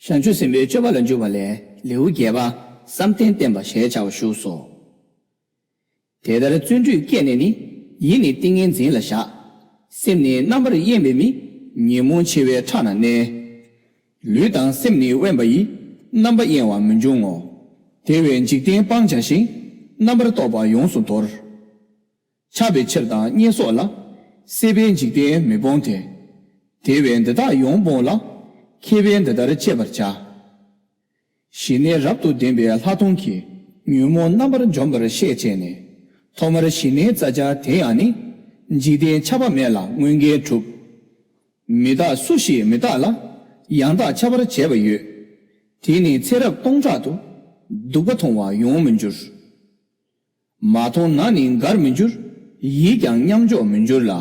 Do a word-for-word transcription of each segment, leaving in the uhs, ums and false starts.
བྱང་ཆུབ་སེམས་དཔའི་སྤྱོད་པ་ལ་འཇུག་པ་ལས་ལེའུ་བརྒྱད་པ། བསམ་གཏན་བརྟན་པ་ཞེས་བྱ་བ་བཞུགས་སོ། དེ་ལྟར་བརྩོན་འགྲུས་བསྐྱེད་ནས་ནི། ཡིད་ནི་ཏིང་ངེ་འཛིན་ལ་བཞག། སེམས་ནི་རྣམ་པར་གཡེང་བའི་མི། ཉོན་མོངས་འཆི་བའི་ཁྲག་ན་གནས། ལུས་དང་སེམས་ནི་དབེན་པ་ཡི། རྣམ་པ་གཡེང་བ་མི་འབྱུང་ངོ་། དེ་བས་འཇིག་རྟེན་སྤང་བྱ་ཞིང་། རྣམ་པར་རྟོག་པ་ཡོངས་སུ་དོར། ཆགས་པའི་ཕྱིར་དང་བསྙེན་སོགས་ལ། སྲེད་པས་འཇིག་རྟེན་མི་སྤོང་སྟེ། དེ་བས་འདི་དག་ཡོངས་སྤོང་ལ། མཁས་པས་འདི་ལྟར་དཔྱད་པར་བྱ། ཞི་གནས་རབ་ཏུ་ལྡན་པའི་ལྷག་མཐོང་གིས་ཉོན་མོངས་རྣམ་པར་འཇོམས་པར་ཤེས་བྱས་ནས། ཐོག་མར་ཞི་གནས་བཙའ་བྱ་དེ་ཡང་ནི། འཇིག་རྟེན་ཆགས་པ་མེད་ལ་དངོས་འགལ་གྲུབ། མི་རྟག་སུ་ཞིག་མི་རྟག་ལ། ཡང་དག་ཁྱབ་པར་བྱེད་པ་ཡོད། དེ་ནི་ཚེ་རབས་སྟོང་ཕྲག་ཏུ། སྡུག་པ་མཐོང་བ་ཡོང་མི་འགྱུར། མ་མཐོང་ན་ནི་དགར་མི་འགྱུར། ཡིད་ཀྱང་མཉམ་འཇོག་མི་འགྱུར་ལ།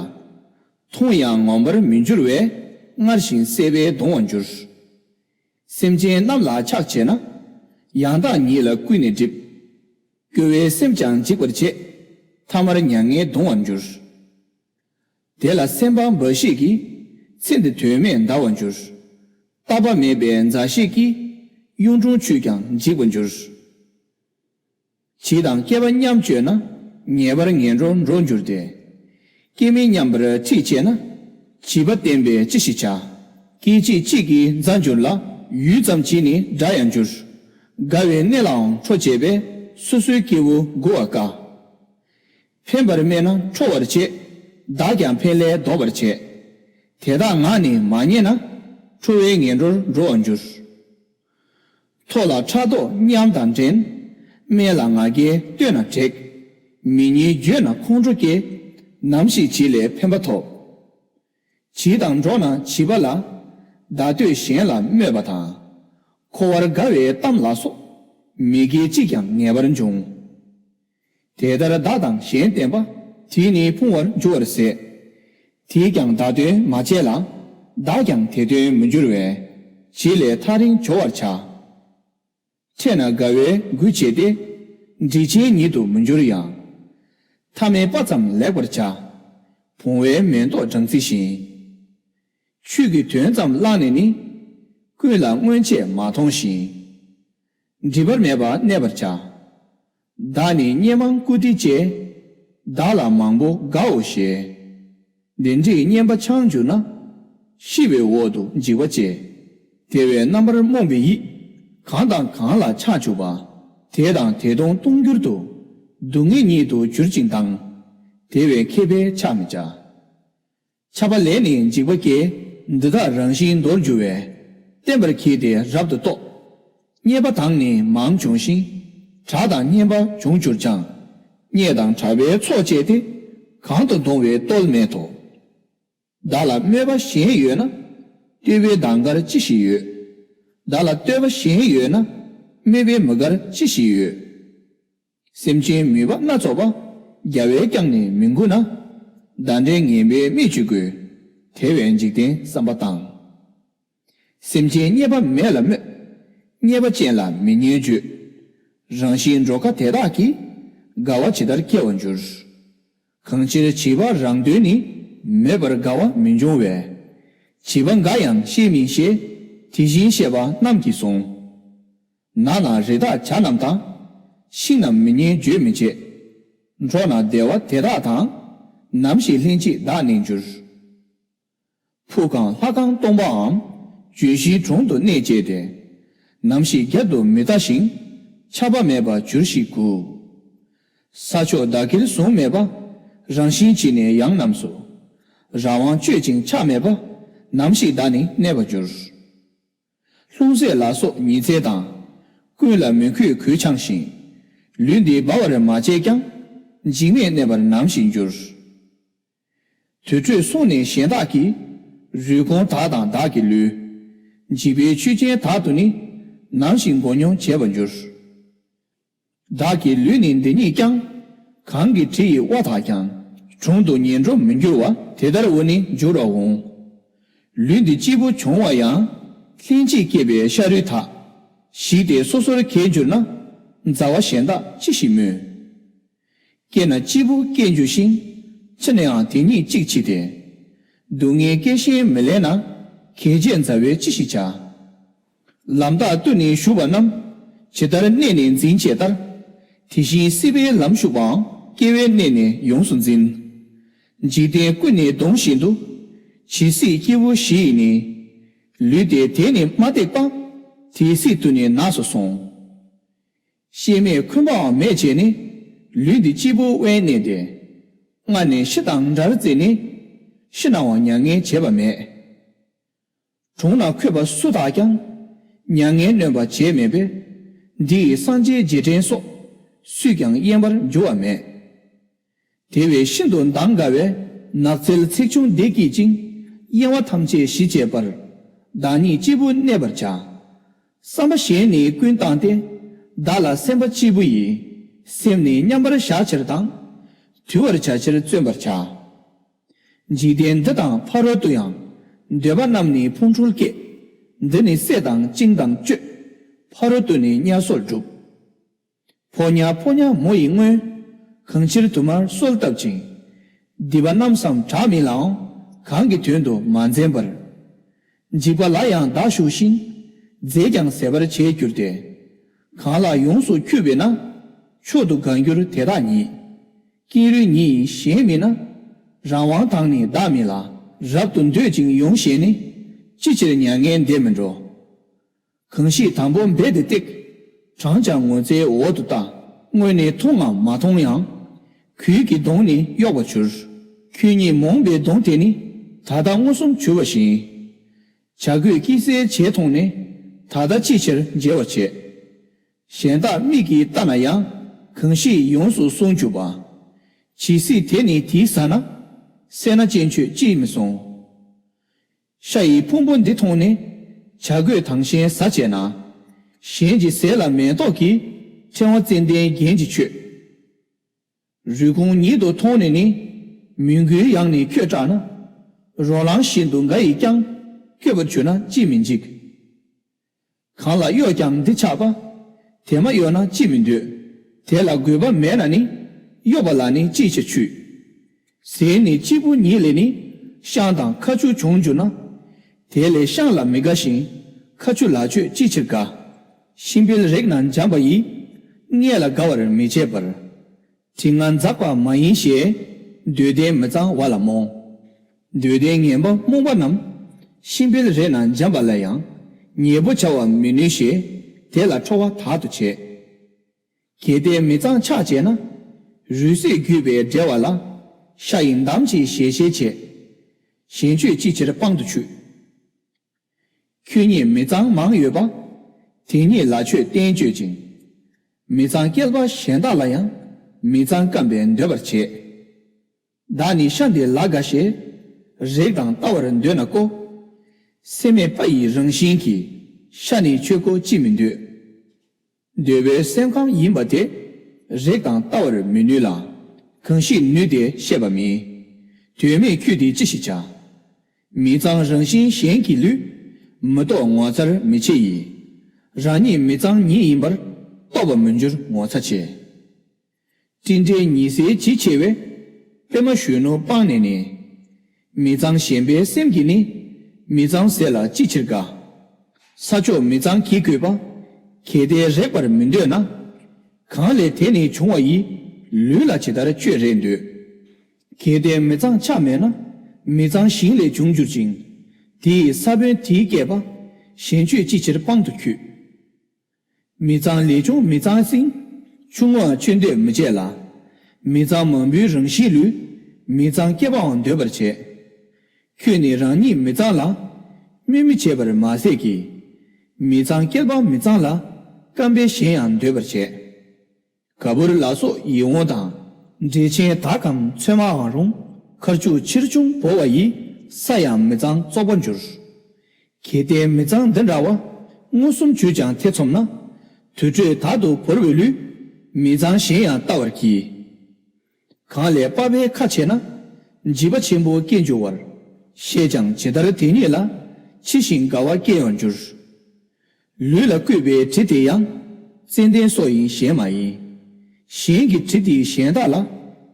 མཐོང་ཡང་ངོམས་པར་མི་འགྱུར་བས། སྔར་བཞིན་སྲེད་པས་གདུང་བར་འགྱུར། སེམས་ཅན་རྣམས་ལ་ཆགས་བྱེད་ན། ཡང་དག་ཉིད་ལ་ཀུན་ནས་སྒྲིབ། སྐྱོ་བས་སེམས་ཀྱང་འཇིག་པར་བྱེད། ཐ་མར་མྱ་ངན་གདུང་བར་འགྱུར། དེ་ལ་སེམས་པ་འབའ་ཞིག་གིས། ཚེ་འདི་དོན་མེད་འདའ་བར་འགྱུར། བརྟག་པ་མེད་པའི་མཛའ་བཤེས་ཀྱིས། གཡུང་དྲུང་ཆུས་ཀྱང་འཇིག་པར་འགྱུར། བྱིས་དང་སྐལ་བ་མཉམ་སྤྱོད་ན། ཉེ་བར་ངན་འགྲོར་འགྲོ་འགྱུར་ཏེ། སྐལ་མེད་མཉམ་པར་ཁྲིད་བྱས་ན། བྱིས་པ་བསྟེན་པས་ཅི་ཞིག་བྱ། སྐད་ཅིག་གཅིག་གིས་མཛའ་འགྱུར་ལ། ཡུད་ཙམ་གྱིས་ནི་དགྲ་ཡང་འགྱུར། དགའ་བའི་གནས་ལའང་ཁྲོ་བྱེད་པས། སོ་སོའི་སྐྱེ་བོ་མགུ་བར་དཀའ། ཕན་པར་སྨྲས་ན་ཁྲོ་བར་བྱེད། བདག་ཀྱང་ཕན་ལས་ལྡོག་པར་བྱེད། དེ་དག་ངག་ནི་མ་ཉན་ན། ཁྲོ་བའི་ངན་འགྲོར་འགྲོ་བར་འགྱུར། ཐོག་ལ་ཕྲག་དོག་མཉམ་དང་འགྲན། སྨད་ལ་ང་རྒྱལ་བསྟོད་ན་དྲེགས། མི་སྙན་བརྗོད་ན་ཁོང་ཁྲོ་སྐྱེ། ནམ་ཞིག་བྱིས་ལས་ཕན་པ་ཐོབ། བྱིས་དང་འགྲོགས་ན་བྱིས་པ་ལ། བརྡ་སྟོད་གཞན་ལ་སྨོད་པ་དང་། འཁོར་བར་དགའ་བའི་གཏམ་ལ་སོགས། མི་དགེ་གཅིག་ཀྱང་ངེས་པར་འབྱུང་། དེ་ལྟར་བདག་དང་གཞན་བསྟེན་པ། དེས་ནི་ཕུང་བར་འགྱུར་བར་ཟད། དེས་ཀྱང་བདག་དོན་མ་བྱས་ལ། བདག་ཀྱང་དེ་དོན་མི་འགྱུར་བས། བྱིས་ལས་ཐག་རིང་སྦྱོར་བར་བྱ། འཕྲད་ན་དགའ་བས་མགུ་བྱས་ཏེ། འགྲིག་ཆེན་ཉིད་དུ་མི་འགྱུར་ཡང་། ཐ་མའི་པ་ཙམ་ལེགས་པར་བྱ། བུང་བའི་མེ་ཏོག་སྦྲང་རྩི་བཞིན། ཆོས་ཀྱི་དོན་ཙམ་བླངས་ནས་ནི། ཀུན་ལ་སྔོན་ཆད་མ་མཐོང་ཞིང་། འགྲིབ་པ་མེད་པར་གནས་པར་བྱ། བདག་ནི་སྙན་མང་བཀུར་སྟི་བཅས། བདག་ལ་མང་པོ་དགའ་འོ་ཞེས། འདི་འདྲའི་སྙན་པ་འཆང་གྱུར་ན། ཤི་བའི་འོག་ཏུ་འཇིགས་པ་སྐྱེ། དེ་བས་རྣམ་པར་རྨོངས་པའི་ཡིད། གང་དང་གང་ལ་ཆགས་གྱུར་པ། དེ་དང་དེ་དོན་སྟོང་འགྱུར་དུ། སྡུག་བསྔལ་ཉིད་དུ་གྱུར་ཅིང་ལྡང་། དེ་བས་མཁས་པས་ཕྱག་མི་བྱ། ཆགས་པ་ལས་ནི་འཇིགས་པ་སྐྱེ། འདི་དག་རང་བཞིན་མདོར་འགྱུར་བས། བསྟན་པར་གྱིས་ཏེ་རབ་ཏུ་རྟོགས། རྙེད་པ་དང་ནི་མང་བྱུང་ཞིང་། གྲགས་དང་སྙན་པ་བྱུང་གྱུར་ཀྱང་། རྙེད་དང་གྲགས་པའི་ཚོགས་བཅས་ཏེ། གང་དུ་འདོང་བའི་རྟོལ་མེད་དོ། བདག་ལ་སྨོད་པ་གཞན་ཡོད་ན། བསྟོད་པའི་གདངས་ཀར་ཅི་ཞིག་ཡོད། བདག་ལ་བསྟོད་པ་གཞན་ཡོད་ན། སྨོད་པའི་མུ་གར་ཅི་ཞིག་ཡོད། སེམས་ཅན་མུན་པ་སྣ་ཚོགས་པ། རྒྱལ་བས་ཀྱང་ནི་མི་མགུ་ན། བདག་འདྲའི་ངན་པའི་མིག་གཅིག་དགོས། དེ་བས་འཇིག་རྟེན་བསམ་པ་དང་། སེམས་ཅན་རྙེད་པ་མེད་ལ་སྨོད། རྙེད་པ་ཅན་ལ་མི་སྙན་བརྗོད། རང་བཞིན་འགྲོ་ཁ་དེ་དག་གིས། དགའ་བ་ཇི་ལྟར་སྐྱེ་བར་འགྱུར། གང་ཕྱིར་བྱིས་པ་རང་དོན་ནི། མོས་པར་དགའ་བ་མི་འབྱུང་བས། བྱིས་པ་འགའ་ཡང་བཤད་མིན་ཞེས། དེ་བཞིན་བཤད་པ་རྣམས་ཀྱིས་གསུངས། ནགས་ན་རི་དྭགས་བྱ་རྣམས་དང་། ཤིང་རྣམས་མི་སྙན་བརྗོད་མི་བྱེད། འགྲོགས་ན་བདེ་བ་དེ་དག་དང་། ནམ་ཞིག་ལྷན་ཅིག་བདག་གནས་འགྱུར། ཕུག་གང་ལྷ་ཁང་སྟོང་པའམ། ལྗོན་ཤིང་དྲུང་དུ་གནས་བཅས་ཏེ། ནམ་ཞིག་བརྒྱ་དུ་མི་ལྟ་ཞིང་། ཆགས་པ་མེད་པར་གྱུར་ཞིག་མགུ། ས་ཕྱོགས་བདག་གིར་བཟུང་མེད་པ། རང་བཞིན་གྱིས་ནི་ཡང་རྣམས་སུ། རང་དབང་སྤྱོད་ཅིང་ཆགས་མེད་པ། ནམ་ཞིག་བདག་ནི་གནས་པར་འགྱུར། ལྷུང་བཟེད་ལ་སོགས་ཉི་ཚེ་དང་། ཀུན་ལ་མོས་གུས་གུས་འཆང་ཞིང་། ལུས་འདི་སྦ་བར་མ་བྱས་ཀྱང་། འཇིགས་མེད་གནས་པར་ནམ་ཞིག་འགྱུར། དུར་ཁྲོད་སྲུང་ནས་གཞན་དག་གིས། རུས་ཁུངས་དག་དང་བདག་གི་ལུས། འཇིགས་པའི་ཆོས་ཅན་དག་ཏུ་ནི། ནམ་ཞིག་མགོ་སྙོམས་བྱེད་པར་འགྱུར། བདག་གི་ལུས་ནི་འདི་ཉིད་ཀྱང་། གང་གི་གྲི་ཡིས་དབང་དག་ཀྱང་། དྲུང་དུ་ངན་འགྲོར་མི་འགྱུར་བ། དེ་ལྟར་འུ་ནི་འགྱུར་བར་འོང་། ལུས་འདི་གཅིག་པུ་བྱུང་བ་ཡང་། ལྷན་ཅིག་སྐྱེས་པའི་ཤ་རུས་དག། ཞིག་སྟེ་སོ་སོར་གྱེས་གྱུར་ན། མཛའ་བ་གཞན་དག་ཅི་ཞིག་སྨོས། སྐྱེས་ན་གཅིག་པུ་སྐྱེས་འགྱུར་ཞིང་། འཆི་ནའང་དེ་ཉིད་གཅིག་འཆི་སྟེ། སྡུག་བསྔལ་སྐྱེ་ཤིང་མི་ལེན་ན། གེགས་བྱེད་མཛའ་བས་ཅི་ཞིག་བྱ། ལམ་རྟགས་བཏུད་ནས་ཞུགས་པ་རྣམས། ཇི་ལྟར་གནས་ནས་འཛིན་བྱས་ལྟར། དེ་བཞིན་སྲིད་པའི་ལམ་ཞུགས་པའང་། སྐྱེ་བའི་གནས་ནས་ཡོངས་སུ་འཛིན། འཇིག་རྟེན་ཀུན་ནས་གདོང་བཞིན་དུ། ཇི་སྲིད་སྐྱེས་བུ་བཞི་ཡིས་ནི། ལུས་དེ་དེ་ནི་མ་བཏེག་པ། དེ་སྲིད་དུ་ནི་ནགས་སུ་སོང་། ཤེས་མེད་འཁོན་པའང་མེད་བྱས་ནས། ལུས་འདི་གཅིག་པུ་དབེན་གནས་ཏེ། སྔར་ནས་ཤི་དང་འདྲར་བརྩིས་ནས། ཤི་ནའང་མྱ་ངན་བྱས་པ་མེད། གྲོངས་ན་འཁོད་པ་སུ་དག་ཀྱང་། མྱ་ངན་གནོད་པ་བྱས་མེད་པས། འདི་ཡི་སངས་རྒྱས་རྗེས་དྲན་སོགས། སུས་ཀྱང་གཡེང་བར་འགྱུར་བ་མེད། དེ་བས་ཤིན་ཏུ་འདམ་དགའ་བའི། ནགས་ཚལ་ཚེག་ཆུང་འདི་སྐྱིད་ཅིང་། གཡེང་བ་ཐམས་ཅད་ཞི་བྱེད་པར། བདག་ཉིད་གཅིག་པུ་གནས་པར་བྱ། བསམ་པ་གཞན་ནི་ཀུན་བཏང་སྟེ། བདག་ལ་སེམས་པ་གཅིག་པུ་ཡིས། སེམས་ནི་མཉམ་པར་བཞག་ཕྱིར་དང་། དུལ་བར་བྱ་ཕྱིར་བརྩོན་པར་བྱ། འཇིག་རྟེན་འདི་དང་ཕ་རོལ་ཏུ་ཡང་། འདོད་པ་རྣམས་ནི་ཕུང་ཁྲོལ་སྐྱེ། འདི་ནི་སྲེད་དང་བཅིངས་དང་གཅོད། ཕ་རོལ་ཏུ་ནི་དམྱལ་སོགས་སྒྲུབ། ཕོ་ཉ་ཕོ་ཉ་མོ་ཡི་སྔོན། གང་ཕྱིར་དུ་མར་གསོལ་བཏབ་ཅིང་། སྡིག་པ་རྣམས་སམ་བྲག་མིན་ལའང་། གང་གི་དོན་དུ་མ་འཛེམ་པར། འཇིགས་པ་ལ་ཡང་བདག་ཞུགས་ཤིང་། རྫས་ཀྱང་ཟད་པར་བྱེད་འགྱུར་ཏེ། གང་ལ་ཡོངས་སུ་འཁྱུད་པས་ན། མཆོག་ཏུ་དགའ་འགྱུར་དེ་དག་ཉིད། ཀེང་རུས་ཉིད་ཡིན་གཞན་མིན་ན། རང་དབང་དང་ནི་བདག་མིན་ལ། རབ་ཏུ་འདོད་ཅིང་ཡོངས་ཞེན་ནི། ཅི་ཕྱིར་མྱ་ངན་འདས་མི་འགྲོ། གང་ཞིག་དང་པོ་འབད་དེ་བཏེག། གྲངས་ཀྱང་ངོ་ཚའི་འོག་ཏུ་ལྟ། སྔོན་ནས་མཐོང་ངམ་མ་མཐོང་ཡང་། གོས་ཀྱི་གདོང་ནི་གཡོགས་པར་འགྱུར། ཁྱོད་ཉིད་རྨོངས་པའི་གདོང་དེ་ནི། ད་ལྟ་མངོན་སུམ་གྱུར་པ་བཞིན། བྱ་རྒོད་སྐྱེ་སའི་བྱེ་མཐོང་ནས། ད་ལྟ་ཅི་ཕྱིར་འཇལ་བར་བྱེད། གཞན་དག་མིག་གིས་ལྟ་ན་ཡང་། གང་ཞིག་ཡོངས་སུ་སོང་གྱུར་པ། ཇི་སྲིད་དེ་ནི་དེའི་ཟ་ན། སེར་སྣ་ཅན་ཁྱོད་ཅིས་མི་གསུང་། ཤ་ཡི་ཕུང་པོ་འདི་མཐོང་ནས། བྱ་རྒོད་དང་གཞན་ཟ་བྱེད་ན། གཞན་གྱི་ཟས་ལ་མེ་ཏོག་གི། ཕྲེང་བ་ཙན་དན་རྒྱན་གྱིས་མཆོད། རུས་གོང་ཉིད་དུ་མཐོང་ནས་ནི། མོས་གུས་ཡང་ནི་ཁྱོད་སྐྲག་ན། རོ་ལངས་བཞིན་དུ་འགའ་ཡིས་ཀྱང་། བསྐྱོད་པར་གྱུར་ན་ཅིས་མི་འཇིགས། གང་ལ་གཡོགས་ཀྱང་འདི་ཆགས་པ། དེ་མ་གཡོགས་ན་ཅིས་མི་འདོད། དེ་ལ་དགོས་པ་མེད་ན་ནི། གཡོགས་པ་ལ་ནི་ཅིའི་ཕྱིར་འཁྱུད། ཟས་ནི་གཅིག་པུ་ཉིད་ལས་ནི། ཤིང་དང་ཁ་ཆུ་བྱུང་གྱུར་ན། དེ་ལས་ཤིང་ལ་མི་དགའ་ཞིང་། ཁ་ཆུ་ལ་ཁྱོད་ཅིའི་ཕྱིར་དགའ། ཤིང་བལ་རེག་ན་འཇམ་པ་ཡིས། རྔས་ལ་དགའ་བར་མི་བྱེད་པར། དྲི་ང་འཛག་པ་མ་ཡིན་ཞེས། འདོད་ལྡན་མི་གཙང་བ་ལ་རྨོངས། འདོད་ལྡན་ངན་པ་རྨོངས་པ་རྣམས། ཤིང་བལ་རེག་ན་འཇམ་པ་ལ་ཡང་། ཉེ་པོ་བྱ་བར་མི་ནུས་ཞེས། དེ་ལ་ཁྲོ་བ་དག་ཏུ་བྱེད། གལ་ཏེ་མི་གཙང་ཆགས་བྱས་ན། རུས་སེལ་བརྒྱུས་པས་བསྒྲལ་བ་ལ། ཤ་ཡི་འདམ་གྱིས་ཞལ་ཞེ་བྱེད། གཞན་ཁྱོད་ཅིའི་ཕྱིར་དཔང་དུ་ཆུད། ཁྱོད་ཉིད་མི་གཙང་མང་ཡོད་པ། དེ་ཉིད་ལ་ཁྱོད་བསྟན་བཅོས་ཅིང་། མི་གཙང་བསྐལ་པ་གཞན་དག་ལ་ཡང་། མི་གཙང་བརྐམ་པས་འདོད་པར་བྱེད། བདག་ནི་ཤ་འདི་ལ་དགའ་ཞེས། རེག་དང་ལྟ་བར་འདོད་ན་ཀོ། སེམས་མེད་པ་ཡི་རང་བཞིན་གྱིས། ཤ་ནི་ཁྱོད་ཀོ་ཅིས་མི་འདོད། འདོད་པའི་སེམས་ཁམས་ཡིན་པ་དེ། རེག་དང་ལྟ་བར་མི་ནུས་ལ། གང་ཞིག་ནུས་ཏེ་ཤེས་པ་མིན། དོན་མེད་ཁྱོད་དེ་ཅི་ཞིག་བྱ། མི་གཙང་རང་བཞིན་གཞན་གྱི་ལུས། མི་རྟོག་ངོ་མཚར་མི་ཕྱེད་ཡིས། རང་ཉིད་མི་གཙང་ཉིད་ཡིན་པར། རྟོག་པར་མི་འགྱུར་ངོ་ཚ་ཆེ། སྤྲིན་བྲལ་ཉི་ཟེར་ཇི་ཆེ་བས། པདྨ་གཞོན་ནུ་སྤངས་ནས་ནི། མི་གཙང་ཞེན་པའི་སེམས་ཀྱིས་ནི། མི་གཙང་ཟས་ལ་ཅི་ཕྱིར་དགའ། ས་ཕྱོགས་མི་གཙང་གིས་གོས་པ། གལ་ཏེ་རེག་པར་མི་འདོད་ན། གང་ལས་དེ་ནི་བྱུང་བ་ཡི། ལུས་ལ་ཇི་ལྟར་ཁྱོད་རེག་འདོད། གལ་ཏེ་མི་གཙང་ཆགས་མེད་ན། མི་གཙང་ཞིང་ལས་བྱུང་གྱུར་ཅིང་། དེ་ཡི་ས་བོན་དེའི་བསྐལ་པ། གཞན་ཁྱོད་ཅི་ཕྱིར་དཔང་དུ་འཁྱུད། མི་གཙང་ལས་བྱུང་མི་གཙང་སྲིན། ཆུང་ངུའང་ཆོས་འདོད་མི་བྱེད་ལ། མི་གཙང་མང་པོའི་རང་བཞིན་ལུས། མི་གཙང་བསྐལ་པའང་འདོད་པར་བྱེད། ཁྱོད་ནི་རང་ཉིད་མི་གཙང་ལ། སྨོད་མི་བྱེད་པར་མ་ཟད་ཀྱི། མི་གཙང་བསྐལ་པ་མི་གཙང་ལ། བརྐམ་པས་གཞན་ཡང་འདོད་པར་བྱེད། ག་བུར་ལ་སོགས་ཡིད་འོང་དང་། འབྲས་ཆན་དག་གམ་ཚོད་མའང་རུང་། ཁར་ཆུ་ཕྱིར་ཕྱུང་བོར་བ་ཡིས། ས་ཡང་མི་གཙང་བཙོག་པར་འགྱུར། གལ་ཏེ་མི་གཙང་འདི་འདྲ་བ། མངོན་སུམ་གྱུར་ཀྱང་ཐེ་ཚོམ་ན། དུར་ཁྲོད་དག་ཏུ་བོར་བའི་ལུས། མི་གཙང་གཞན་ཡང་ལྟ་བར་གྱིས། གང་ལས་པགས་པའི་ཁ་ཕྱེ་ན། འཇིགས་པ་ཆེན་པོ་སྐྱེ་འགྱུར་བར། བཤད་ཀྱང་ཇི་ལྟར་དེ་ཉིད་ལ། ཕྱི་བཞིན་དགའ་བ་སྐྱེ་ཡང་འགྱུར། ལུས་ལ་བརྐོས་པའི་དྲི་དེ་ཡང་། ཙན་དན་སོགས་ཡིན་གཞན་མ་ཡིན། གཞན་གྱི་དྲི་དེས་གཞན་དག་ལ།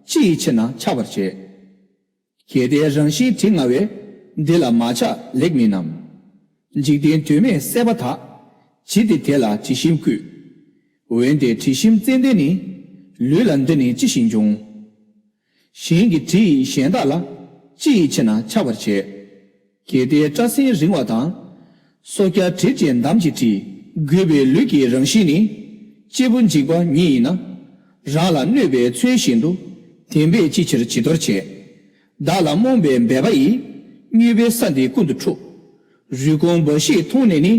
ཅི་ཡི་ཕྱིར་ན་ཆགས་པར་བྱེད། གལ་ཏེ་རང་བཞིན་དྲི་ང་བས། འདི་ལ་མ་ཆགས་ལེགས་མིན་ནམ། འཇིག་རྟེན་དོན་མེད་སྲེད་པ་དག། ཇི་སྟེ་དེ་ལ་དྲི་ཞིམ་བསྐུས། འོན་ཏེ་དྲི་ཞིམ་ཙན་དན་ནི། ལུས་ལ་འདི་ནི་ཅི་ཞིག་འབྱུང་། གཞན་གྱི་དྲི་ཡིས་གཞན་དག་ལ། ཅི་ཡིས་ཕྱི་ན་ཆགས་པར་བྱེད། གལ་ཏེ་སྐྲ་སེན་རིང་བ་དང་། སོ་སྐྱ་དྲིར་བཅས་འདམ་གྱི་དྲི། གུས་པའི་ལུས་ཀྱི་རང་བཞིན་ནི། གཅེར་བུ་འཇིགས་པ་ཉིད་ཡིན་ན། རང་ལ་གནོད་པའི་མཚོན་བཞིན་དུ། བདེན་པས་ཅི་ཕྱིར་བྱི་དོར་བྱེད། བདག་ལ་རྨོངས་པའི་འབད་པ་ཡིས། དམྱལ་བའི་ས་འདི་ཀུན་ཏུ་འཁྲུགས། རུས་གོང་འབའ་ཞིག་མཐོང་ནས་ནི།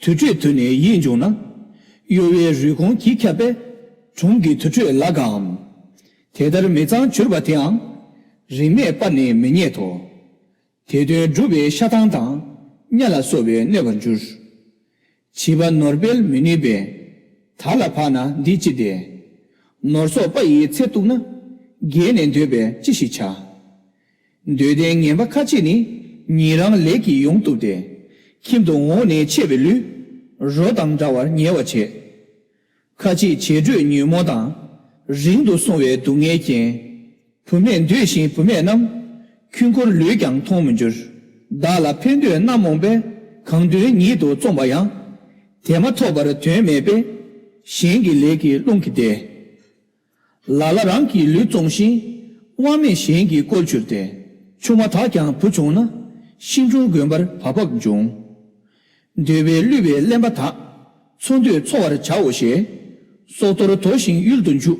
དུར་ཁྲོད་དུ་ནི་ཡིད་འབྱུང་ན། གཡོ་བའི་རུས་གོང་གྱིས་ཁྱབ་པས། གྲོང་གི་དུར་ཁྲོད་ལ་དགའམ། དེ་ལྟར་མི་གཙང་གྱུར་པ་དེའང་། རིམས་ནད་སྤར་ནས་མི་རྙེད་དོ། དེ་དོན་སྒྲུབ་པའི་ཤ་ཐང་དང་། གཉའ་ལ་སོགས་པས་གནོད་པར་འགྱུར། བྱིས་པ་ནོར་སྤེལ་མི་ནུས་པས། དར་ལ་བབས་ན་འདི་ཅི་སྟེ། ནོར་སོགས་པ་ཡི་ཚེ་གཏུགས་ན། རྒས་ནས་འདོད་པས་ཅི་ཞིག་བྱ། འདོད་ལྡན་ངན་པ་ཁ་ཅིག་ནི། ཉིད་རང་ལས་ཀྱིས་ཡོངས་གཏུབས་ཏེ། ཁྱིམ་དུ་འོངས་ནས་ཆད་པའི་ལུས། རོ་དང་འདྲ་བར་ཉལ་བར་བྱེད། ཁ་ཅིག་བྱེད་འགྲོས་ཉོན་མོངས་དང་། རིང་དུ་སོང་བའི་སྡུག་བསྔལ་རྐྱེན། བུད་མེད་འདོད་བཞིན་བུད་མེད་རྣམས། ཁྱུང་འཁོར་ལུས་ཀྱང་མཐོང་མི་འགྱུར། བདག་ལ་ཕན་འདོད་རྣམ་རྨོངས་པས། གང་དོན་ཉིད་དུ་བརྩོན་པ་ཡང་། དེ་མ་ཐོབ་པར་དོན་མེད་པས། གཞན་གྱི་ལས་ཀྱི་རླུང་གིས་བདས། ལ་ལ་རང་གི་ལུས་བཙོང་ཞིང་། དབང་མེད་གཞན་གྱི་བཀོལ་གྱུར་ཏེ། ཆུང་མ་དག་ཀྱང་བུ་བྱུང་ན། ཤིང་དྲུང་དགོན་པར་བབ་བབ་འབྱུང་། འདོད་པས་བསླུས་པའི་གླེན་པ་དག། འཚོ་འདོད་འཚོ་བར་བྱའོ་ཞེས། སྲོག་དོར་དོར་ཞིང་ཡུལ་དུ་འཇུག།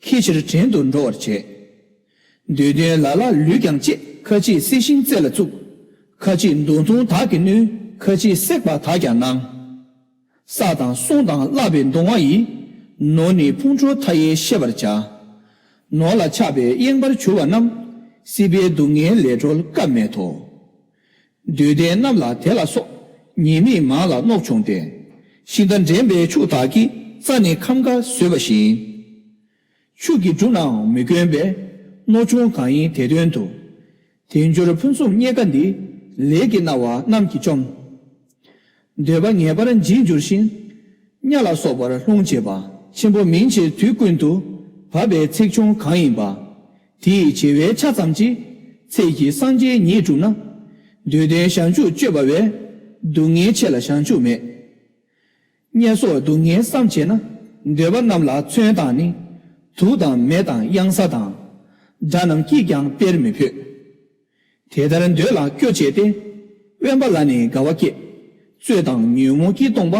ཁྱེད་ཕྱིར་བྲན་དུ་འགྲོ་བར་བྱེད། འདོད་ལྡན་ལ་ལ་ལུས་ཀྱང་བཅད། ཁ་ཅིག་བསད་ཤིང་རྩེ་ལ་བཙུགས། ཁ་ཅིག་མདུང་ཐུང་དག་གིས་བསྣུན། ཁ་ཅིག་བསྲེགས་པ་དག་ཀྱང་གནང་། བསགས་དང་བསྲུང་དང་བརླག་པའི་གདུང་བ་ཡིས། ནོར་ནི་ཕུང་ཁྲོལ་མཐའ་ཡས་ཤེས་པར་བྱ། ནོར་ལ་ཆགས་པས་གཡེངས་པར་གྱུར་པ་རྣམས། སྲིད་པའི་སྡུག་བསྔལ་ལས་གྲོལ་སྐབས་མེད་དོ། འདོད་ལྡན་རྣམས་ལ་དེ་ལ་སོགས། ཉེས་དམིགས་མང་ལ་མནོག་ཆུང་སྟེ། ཤིང་རྟ་འདྲེན་པའི་ཕྱུགས་དག་གིས། རྩྭ་ནི་ཁམ་ཁ་ཟོས་པ་བཞིན། ཕྱུགས་ཀྱིས་བསྒྲུབས་ནའང་མི་དཀོན་པས། མནོག་ཆུང་གང་ཡིན་དེ་དོན་དུ། དལ་འབྱོར་ཕུན་སུམ་རྙེད་དཀའ་འདི། ལས་ཀྱི་སྣང་བ་རྣམས་ཀྱིས་བཅོམ། འདོད་པ་ངེས་པར་འཇིག་འགྱུར་ཞིང་། གཉའ་ལ་སོགས་པར་ལྷུང་བྱེད་པ། ཆེན་པོ་མིན་ཕྱིར་དུས་ཀུན་ཏུ། བབས་པའི་ཚེགས་ཆུང་གང་ཡིན་པ། དེ་ཡི་བྱེ་བའི་ཆ་ཙམ་གྱིས། ཚེ་གཅིག་སངས་རྒྱས་ཉིད་འགྲུབ་ན། འདོད་ལྡན་བྱང་ཆུབ་སྤྱོད་པ་བས། སྡུག་བསྔལ་ཆེ་ལ་བྱང་ཆུབ་མེད། དམྱལ་སོགས་སྡུག་བསྔལ་བསམ་བྱས་ན། འདོད་པ་རྣམས་ལ་མཚོན་དང་ནི། དུག་དང་མེ་དང་གཡང་ས་དང་། དགྲ་རྣམས་ཀྱིས་ཀྱང་དཔེར་མི་ཕོད། དེ་ལྟར་འདོད་ལ་སྐྱོ་བྱས་ཏེ། དབེན་པ་ལ་ནི་དགའ་བ་སྐྱེ། རྩོད་དང་ཉོན་མོངས་ཀྱིས་སྟོང་པ།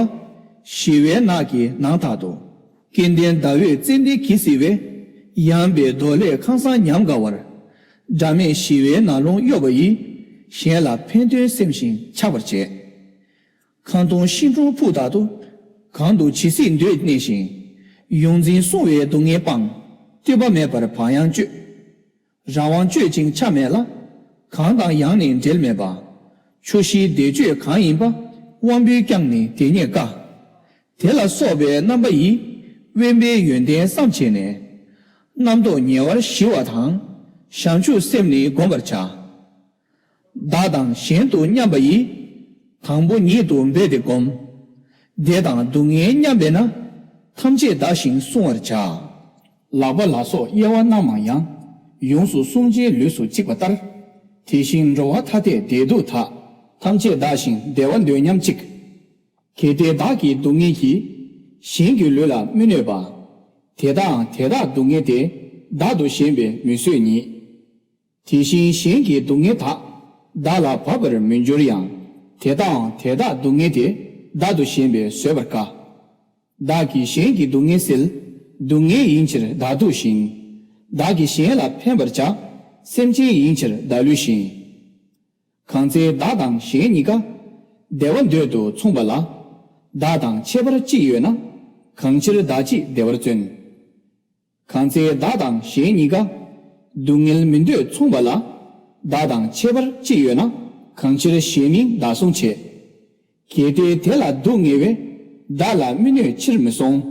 ཞི་བའི་ནགས་ཀྱི་ནང་དག་ཏུ། སྐལ་ལྡན་ཟླ་འོད་ཙན་དན་གྱིས་བསིལ་བའི། ཡངས་པའི་རྡོ་ལས་ཁང་བཟང་ཉམས་དགའ་བར། སྒྲ་མེད་ཞི་བའི་ནང་ལོངས་གཡོ་བ་ཡིས། གཞན་ལ་ཕན་དོན་སེམས་ཤིང་ཆགས་པར་བྱེད། ཁང་སྟོང་ཤིང་དྲུང་ཕུག་དག་ཏུ། གང་དུ་ཇི་སྲིད་འདོད་གནས་ཤིང་། ཡོངས་འཛིན་བསྲུང་བའི་སྡུག་བསྔལ་སྤང་། བསྟོད་པ་མེད་པར་བག་ཡངས་སྤྱོད། རང་དབང་སྤྱོད་ཅིང་ཆ་མེད་ལ། གང་དང་ཡང་ནི་འབྲེལ་མེད་པ། ཆོས་བཞིའི་བཟླས་བརྗོད་གང་ཡིན་པ། དབང་པོས་ཀྱང་ནི་དེ་ཉིད་དཀའ། དེ་ལ་སོགས་པའི་རྣམ་པ་ཡིས། དབེན་པའི་ཡོན་ཏན་བསམ་བྱས་ནས། རྣམ་རྟོག་ཉེ་བར་ཞི་བ་དང་། བྱང་ཆུབ་སེམས་ནི་བསྒོམ་པར་བྱ། བདག་དང་གཞན་དུ་མཉམ་པ་ཡིས། དང་པོ་ཉིད་དུ་འབད་དེ་བསྒོམ། བདེ་དང་སྡུག་བསྔལ་མཉམ་པས་ན། ཐམས་ཅད་དག་ཞིང་བསྲུང་བར་བྱ། ལག་པ་ལ་སོགས་དབྱེ་བ་རྣམ་མང་ཡང་། ཡོངས་སུ་བསྲུང་བྱའི་ལུས་སུ་གཅིག་པ་ལྟར། དེ་བཞིན་འགྲོ་བ་ཐ་དད་བདེ་སྡུག་དག། ཐམས་ཅད་དག་ཞིང་བདེ་བ་འདོད་མཉམ་གཅིག། གལ་ཏེ་བདག་གི་སྡུག་བསྔལ་གྱིས། གཞན་གྱི་ལུས་ལ་མི་གནོད་པ། དེ་དག་དེ་དག་སྡུག་བསྔལ་དེ། བདག་ཏུ་ཞེན་པས་མི་བཟོད་ཉིད། དེ་བཞིན་གཞན་གྱི་སྡུག་བསྔལ་དག། བདག་ལ་བབ་པར་མི་འགྱུར་ཡང་། དེ་དག་དེ་དག་སྡུག་བསྔལ་དེ། བདག་ཏུ་ཞེན་པས་བཟོད་པར་དཀའ། བདག་གིས་གཞན་གྱི་སྡུག་བསྔལ་སེལ། སྡུག་བསྔལ་ཡིན་ཕྱིར་བདག་སྡུག་བཞིན། བདག་གིས་གཞན་ལ་ཕན་པར་བྱ། སེམས་ཅན་ཡིན་ཕྱིར་བདག་བསླུས་བཞིན། གང་ཚེ་བདག་དང་གཞན་གཉིས་ཀ། བདེ་བ་འདོད་དུ་མཚུངས་པ་ལ། བདག་དང་ཁྱད་པར་གཅིག་ཡོད་ན། གང་ཕྱིར་བདག་གཅིག་བདེ་བར་བརྩོན། གང་ཚེ་བདག་དང་གཞན་གཉིས་ཀ། སྡུག་བསྔལ་མི་འདོད་མཚུངས་པ་ལ། བདག་དང་ཁྱད་པར་གཅིག་ཡོད་ན། གང་ཕྱིར་གཞན་མིན་བདག་བསྲུང་བྱེད། གལ་ཏེ་དེ་ལ་སྡུག་བསྔལ་བས། བདག་ལ་མི་གནོད་ཕྱིར་མི་སོང་།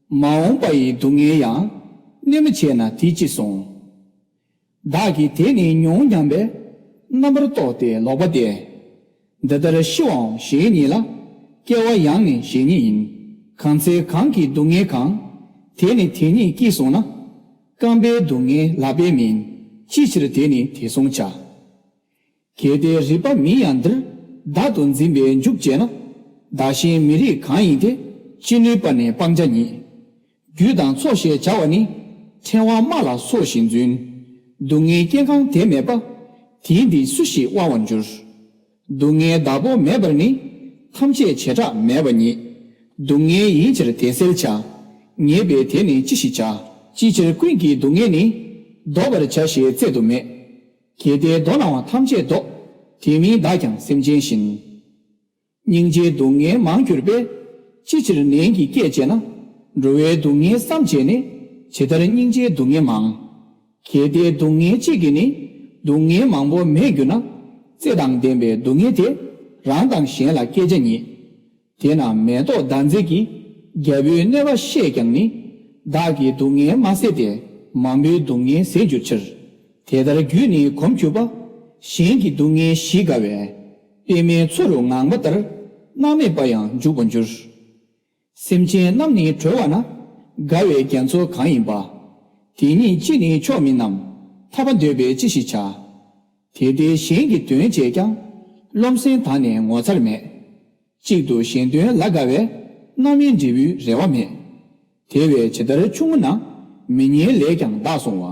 མ་འོངས་པ་ཡི་སྡུག་བསྔལ་ཡང་། གནོད་མི་བྱེད་ན་དེ་ཅི་སོང་། བདག་གིས་དེ་ནི་མྱོང་སྙམ་པའི། རྣམ་པར་རྟོག་སྟེ་ལོག་པ་སྟེ། འདི་ལྟར་ཤི་བའང་གཞན་ཉིད་ལ། སྐྱེ་བ་ཡང་ནི་གཞན་ཉིད་ཡིན། གང་ཚེ་གང་གི་སྡུག་བསྔལ་གང་། དེ་ནི་དེ་ཉིད་ཀྱིས་བཟུང་ན། རྐང་པའི་སྡུག་བསྔལ་ལག་པས་མིན། ཅི་ཕྱིར་དེ་ནི་དེ་བཟུང་བྱ། གལ་ཏེ་རིག་པ་མིན་ཡང་འདིར། བདག་ཏུ་འཛིན་པས་འཇུག་བྱས་ན། བདག་གཞན་མི་རིགས་གང་ཡིན་ཏེ། ཅི་ནུས་པ་ནས་སྤང་བྱ་ཉིད། རྒྱུད་དང་ཚོགས་ཞེས་བྱ་བ་ནི། ཕྲེང་བ་དམར་ལ་སོགས་བཞིན་རྫུན། སྡུག་བསྔལ་རྐྱེན་གང་དེ་མེད་པ། དེས་འདི་སུ་ཞིག་དབང་བར་འགྱུར། སྡུག་བསྔལ་བདག་པོ་མེད་པར་ནི། ཐམས་ཅད་བྱེ་བྲག་མེད་པ་ཉིད། སྡུག་བསྔལ་ཡིན་ཕྱིར་དེ་སེལ་བྱ། ངེས་པས་དེ་ནི་ཅི་ཞིག་བྱ། ཅི་ཕྱིར་ཀུན་གྱི་སྡུག་བསྔལ་ནི། བཟློག་པར་བྱ་ཞེས་བརྩད་དུ་མེད། གལ་ཏེ་བཟློག་ནའང་ཐམས་ཅད་བཟློག། དེ་མིན་བདག་ཀྱང་སེམས་ཅན་བཞིན། སྙིང་རྗེའི་སྡུག་བསྔལ་མང་གྱུར་པས། ཅི་ཕྱིར་ནན་གྱིས་བསྐྱེད་ཅེ་ན། འགྲོ་བའི་སྡུག་བསྔལ་བསམ་བྱས་ནས། ཇི་ལྟར་སྙིང་རྗེའི་སྡུག་བསྔལ་མང་། གལ་ཏེ་སྡུག་བསྔལ་གཅིག་གིས་ནི། སྡུག་བསྔལ་མང་པོ་མེད་གྱུར་ན། བརྩེ་དང་ལྡན་པའི་སྡུག་བསྔལ་དེ། རང་དང་གཞན་ལ་བསྐྱེད་བྱ་ཉིད། དེས་ན་མེ་ཏོག་ཟླ་མཛེས་ཀྱིས། རྒྱལ་པོའི་གནོད་པ་བཤད་ཀྱང་ནི། བདག་གི་སྡུག་བསྔལ་མ་བསལ་ཏེ། མང་པོའི་སྡུག་བསྔལ་སེལ་འགྱུར་ཕྱིར། དེ་ལྟར་རྒྱུད་ནི་གོམས་གྱུར་པ། གཞན་གྱི་སྡུག་བསྔལ་ཞི་དགའ་བས། པདྨའི་མཚོ་རུ་ངང་པ་ལྟར། སྣང་མེད་པ་ཡང་འཇུག་པར་འགྱུར། སེམས་ཅན་རྣམས་ནི་གྲོལ་བ་ན། དགའ་བའི་རྒྱ་མཚོ་གང་ཡིན་པ། དེ་ཉིད་ཀྱིས་ནི་ཆོག་མིན་ནམ། ཐར་པ་འདོད་པས་ཅི་ཞིག་བྱ། དེ་ལྟའི་གཞན་གྱི་དོན་བྱས་ཀྱང་། རློམ་སེམས་དང་ནི་ངོ་མཚར་མེད། གཅིག་ཏུ་གཞན་དོན་ལ་དགའ་བས། རྣམ་གཡེང་འབྲས་བུའི་རེ་བ་མེད། དེ་བས་ཇི་ལྟར་ཆུང་ངུ་ན། མི་ཉན་ལས་ཀྱང་བདག་བསྲུང་བ།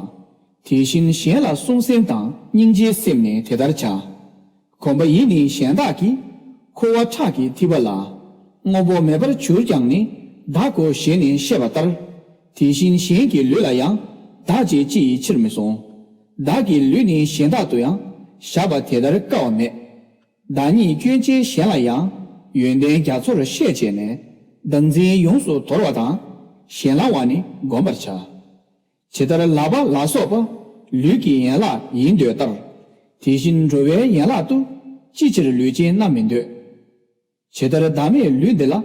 དེ་བཞིན་གཞན་ལ་བསྲུང་སེམས་དང་། སྙིང་རྗེའི་སེམས་ནི་དེ་ལྟར་བྱ། གོམས་པ་ཡིས་ནི་གཞན་དག་གི། འཁོར་བ་ཁྲག་གི་ཐིགས་པ་ལ། དངོས་པོ་མེད་པར་གྱུར་ཀྱང་ནི། བདག་གོ་ཞེས་ནི་བཤད་པ་ལྟར། དེ་བཞིན་གཞན་གྱི་ལུས་ལ་ཡང་། བདག་བྱས་ཅི་ཡི་ཕྱིར་མི་བསྲུང་། བདག་གི་ལུས་ནི་གཞན་དག་ཏུ་ཡང་། བཞག་པ་དེ་ལྟར་དཀའ་བ་མེད། བདག་ཉིད་སྐྱོན་ཅན་གཞན་ལ་ཡང་། ཡོན་ཏན་རྒྱ་མཚོར་བཤད་བྱས་ནས། བདག་འཛིན་ཡོངས་སུ་དོར་བ་དང་། གཞན་བླང་བ་ནི་བསྒོམ་པར་བྱ། ཇི་ལྟར་ལག་པ་ལ་སོགས་པ། ལུས་ཀྱི་ཡན་ལག་ཡིན་འདོད་ལྟར། དེ་བཞིན་འགྲོ་བའི་ཡན་ལག་ཏུ། ཅི་ཕྱིར་ལུས་ཅན་རྣམ་མི་འདོད། ཇི་ལྟར་བདག་མེད་ལུས་འདི་ལ།